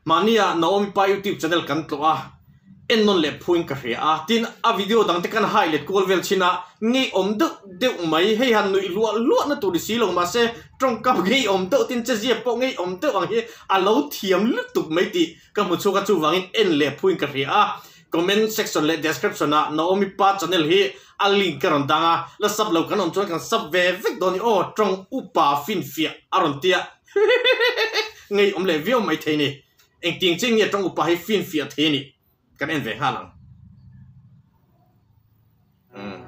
Mahnia Naomi pa YouTube channel kan tlawh a, en nawn leh phuin ka hria a, tin a video dang te kan hai let kual vel chin a, ngeiawm deuh deuh mai, hei han nuih hluah hluah na tur ni si lo mahse tawngkam ngeiawm deuh tin chezia pawh ngeiawm deuh ang hi a lo thiam lutuk mai tih ka hmu chhuak a, chuvangin en leh phuin ka hria a, comment section leh description ah Naomi pa channel hi a link ka rawn dang a, la sub lo kan awm chuan kan sub ve vek dawn i aw, tawng upa finfiah a rawn tia. Ngei awm leh viau mai thei ni. Engtiang chiah nge tawng upa hi finfiah thei a nih kan en ve nghal ang. Umm.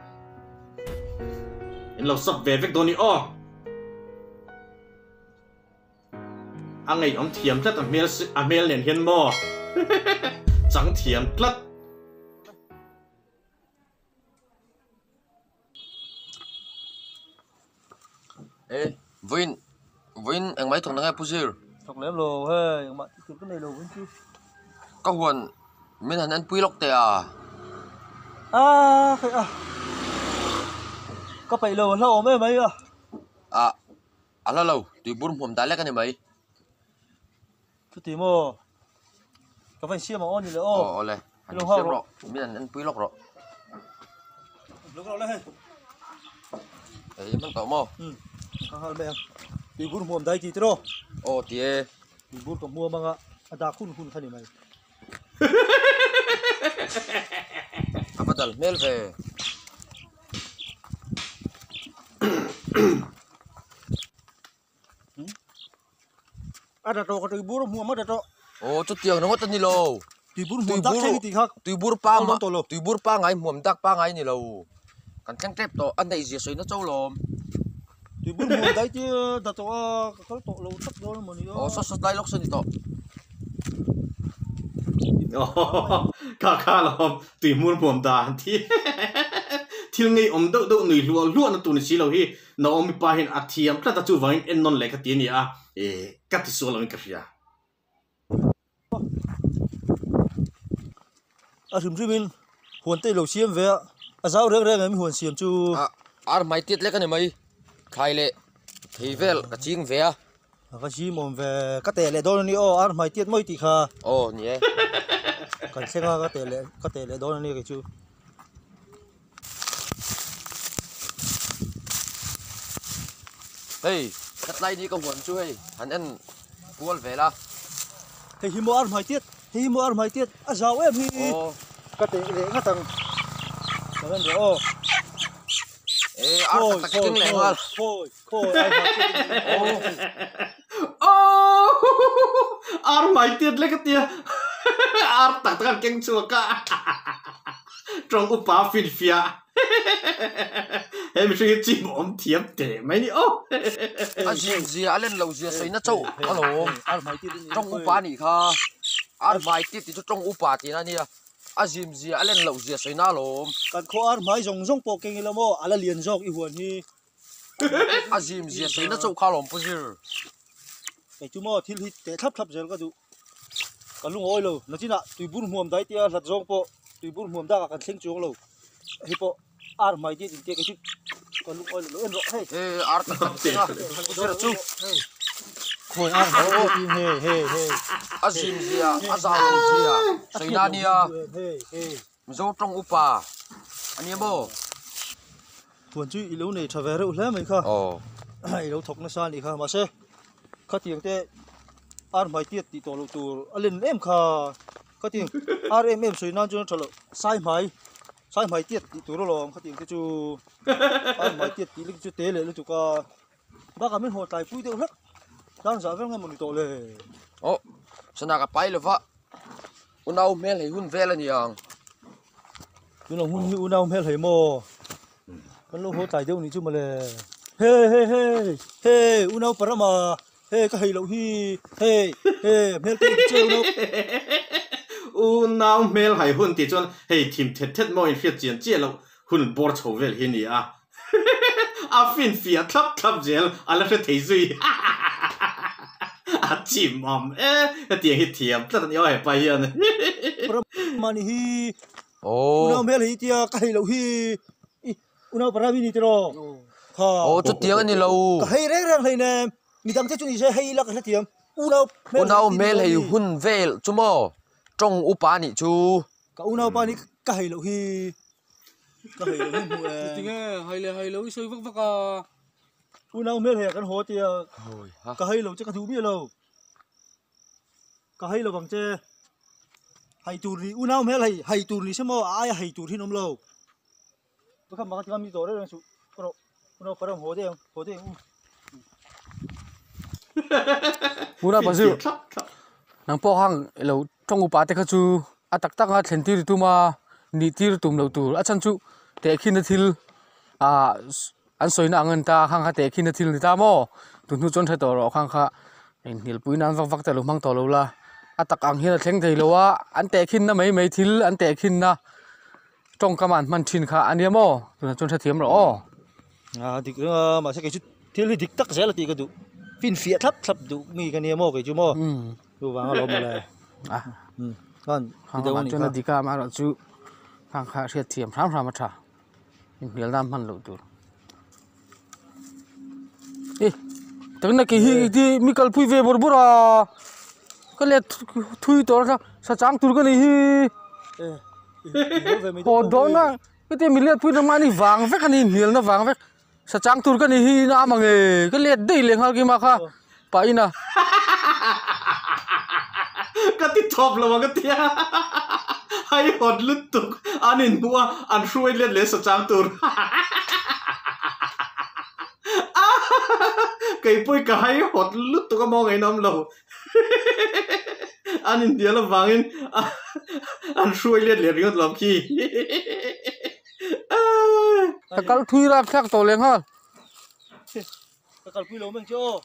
In lo sub ve vek dawn i aw. A ngei awm thiam tlat a hmel a hmel nen hian maw. Chang thiam tlat. E vawiin vawiin engmah i thawk nang e pu zir. Thawk lem lo hei engmah tih tur ka nei lo vawiin chu. Ka huan min han enpui lawk teh a. A hei a ka peih lo a hlauhawm em mai a. Ah a hla lo tuibur hmuam dah lek a ni mai. Chuti maw? Ka va insiam ang aw ni le aw. Aw awle, han insiam rawh, min han enpui lawk rawh. Lawk rawh le hei. Ei hman tawh maw? Um, ka nghal mai ang. Tuibur hmuam dai ti tiraw? Aw ti e. Tuibur ka hmuam anga a dak hun hun kha ni mai. A va dal hmel ve. A ta tawh ka tuibur hmuh a ta tawh. Aw chutiang ringawt a ni lo. Tuibur hmuam dak thleng i tih kha. Tuibur pa tuibur pangai hmuam dak pangai ni lo. Kan thleng tep tawh a neih zia sawi na cho lawm. Tuibur hmuam dai te da tawh a ka kal tawh lo tak dawn emaw ni a. Aw sawt sawt lai lawk saw ni tawh. Kha kha lawm tuihmur hmuam dan thi thil ngeiawm deuh deuh nui hluah hluah na tur ni si lo hi. Naomi pa hian a thiam tlat a, chuvangin en nawn leh ka ti a ni a, ka ti sual loin ka hria. A hrim hrimin huan te i lo siam ve a, a zau reng reng em i huan siam chu. A ar hmai tiat lek a ni mai, thlai leh thei vel ka ching ve a. A va zim awm ve, ka teh leh dawn a ni aw, ar hmai tiat mawi tih kha. Aw ni e. Kan thleng a, ka teh leh ka teh leh dawn a ni kei chu. Hei ka tlai ni ka huan chu hei han en kual vel a. Hei hi maw ar hmai tiat hei hi maw ar hmai tiat a zau em hi ka teh leh ngat ang ka en rawh aw. E ar tak tak keng leh nghal. Khawi khawi ar hmai tiat Aww ar hmai tiat lek a tia ar tak tak an keng chhuak a. Tawng upa finfiah he mihring hi chim awm thiam teh mai ni aw. A zin zia a len lo zia sawi na chauh alawm tawng upa a nih kha ar hmai tih tih chu tawng upa tihna a nia a zin zia a len loh zia sawi na alawm. Kan khaw ar hmai zawng zawng pawh keng ila maw a la lian zawk i huan hi. A zim zia sawi na chauh kha alawm pu zir. Kei chu maw thil hi teh thlap thlap zel ka duh. Ka lungawi lo. Nachinah tuibur hmuam dai tia hlat zawng pawh tuibur hmuam dakah kan thleng chuang lo. Hei pawh ar hmai diat intia kei chu ka lungawi lo. Lo en rawh hei. He ar tak tak thleng a pu zir chu. Khawi ar hmai diat in hei hei hei. A zim zia a zau lo zia sawi na nia. Hei hei. Mizo tawng upa a nia maw? Thuan chu i lo nei tha ve reuh hle mai kha. Aw. I lo thawk nasa a nih kha. Mahse, khatiang te ar hmai tiat tih tawh loh tur a len em kha. Khatiang ar em em sawi nan chuan a tha loh. Sai hmai, sai hmai tiat tih tur alawm khatiang te chu. Ar hmai tiat tih lek chu te leh lutuk a. Bakah min haw tlai pui deuh hlek. Tlang zah vel nge maw ni tawh le? Aw, sana ka pai lova. Unau hmel hei hun vel a ni ang. Tunah hun hi unau hmel hei maw? Kan lo haw tlai deuh nih chu mawle. He he he he unau parama he ka hei loh hi he he hmel te che unau. Unau hmel hai hun tih chuan hei thim thet thet maw inhriat chian chiah loh hun bawr chho vel hi a ni a. A finfiah thlap thlap zel a la hre thei zui. A chimawm e, hetiang hi thiam tlat a ni aw hepa hian. Ramani hi unau hmel hei tia ka hei loh hi i unau parami ni tiraw kha. Aw chutiang a ni lo. Ka hei reng reng hleinem midang te chu ni se hei ila ka hrethiam. Unau hmel Unau hei hmel tih hei ni. hun vel chu maw tawng upa nih chu. Ka unau pa nih ka hei loh hi ka hei loh hi hmu e. Tinge hai leh hai lo i sawi vak vak a. Unau hmel hei ah kan haw tia ka hei lo che ka duh miah lo. Ka hei lo vang che. Hei tur ni unau hmel hei hei tur ni se maw a aia hei tur hi an awm lo. Pura pa chu nang pawh hang ilo tawng upa te kha chu a tak tak a thlen tir tum a nih tir tum loh tur a chhan chu tehkhin na thil ah an sawi na ang a ni ta khang kha tehkhin na thil a ni ta maw tun hnu chuan hre tawh rawh khang kha inhnialpui nan vak vak te alo hmang tawh lo la a tak ang hian a thleng thei lo a an tehkhin na mai mai thil an tehkhin na. Tawngkam an hman thin kha a nia maw? Tunah chuan hrethiam rawh aw. A dik reng a, mahse kei chu thil hi dik tak zel a tih ka duh. Finfiah thlap thlap duh mi ka nia maw kei chu maw? Chuvang a lawm mawle. A Khan ti deuh a nih kha. Chuan a dik a, amaherawh chu khang kha hriatthiam hram hram a tha. Inhnial nan hman loh tur. E tuna kei hi ti mi kalpui ve bawrh bawrh a ka let thui tawh a sa chang tur ka nei hi haw dawn a hetiang mi let pui na mahni vang vek a ni hnial na vang vek sa chang tur ka nei hi na am ang e ka let daih leh nghal kim a kha pah in a. Ka ti thawp lo ang a tia hai hawt lutuk an inhmuh a an hruai let leh sa chang tur kei pawh ka hai hawt lutuk a maw ngaihna awm lo an inhnial avangin an hruai let leh ringawt lo khi. Ka kal thui rapthlak tawh leh nghal. Ka kalpui lo meng che aw.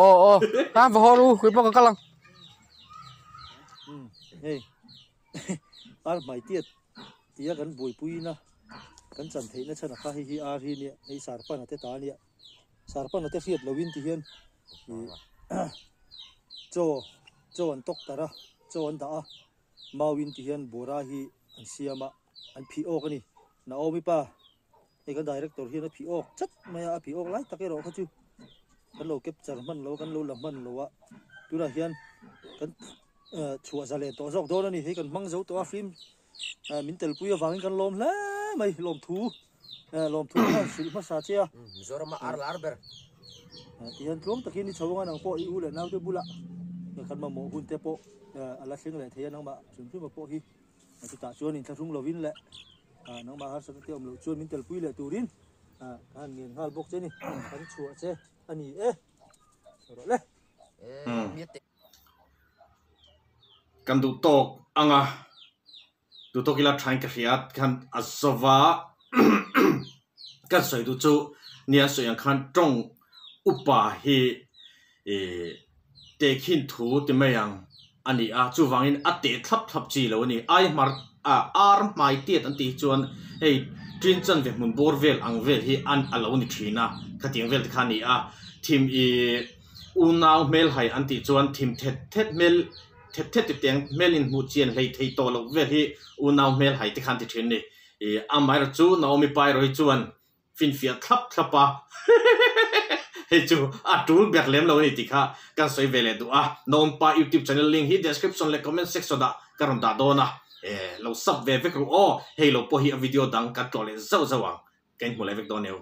Aw aw tan va haw ru kei pawh ka kal ang. Hei ar hmai tiat tia kan buaipuina kan chan theihna chhan a kha hei hi ar hi nia hei sarpan a te ta a nia sarpan a te hriat loin ti hian chaw chaw an tawk tar a chaw an dah a mauin ti hian bawra hi an siam a an phih awk a ni Naomi pa. Hei kan director hian a phih awk chat mai a, a phih awk lai tak erawh kha chu kan lo capture hman lo a, kan lo la hman lo a, tunah hian kan chhuah za leh tawh zawk dawn a ni, hei kan hmang zo tawh a film min telpui avangin kan lawm hle mai, lawmthu lawmthu khan hrilh hmasa che a. Mizoram a ar lar ber. Tihian tluang takin i chho anga nang pawh i u leh naute bulah kan mamawh hun te pawh a la thleng leh thei a nangmah hrim hrim a pawh hi. Chutah chuan inthlahrung lovin leh nangmah harsatna te awm loh chuan min telpui leh turin ka han ngen nghal bawk che ni. Kan chhuah che a ni e. Sawi rawh le. Kan duh tawk ang a, duh tawk ila thain ka hria khan a zova kan sawi duh chu nia sawi ang khan tawng upa hi ih tehkhin thu ti mai ang a ni a, chuvangin a teh thlap thlap chi lo a ni. Ai hmar ah ar hmai tiat an tih hi chuan hei tin chanve hmun bawr vel ang vel hi an a lo ni thin a, khatiang vel te kha a ni a. Thim ih unau hmel hai an tih chuan thim thet thet hmel thet thet ti teng hmel inhmuh chian hlei thei tawh loh vel hi unau hmel hai te kha an ti thin a ni. Ih amaherawhchu chu Naomi Pairaw hi chuan finfiah thlap thlap a, hei chu a tul ber lem lo a ni tih kha kan sawi ve leh duh a, Naompa YouTube channel link hi description leh comment section ah ka rawn dah dawn a, lo sub ve vek ru aw, hei lo pawh hi a video dang kan tlawh leh zauh zauh ang, ka inhmu leh vek dawn eo.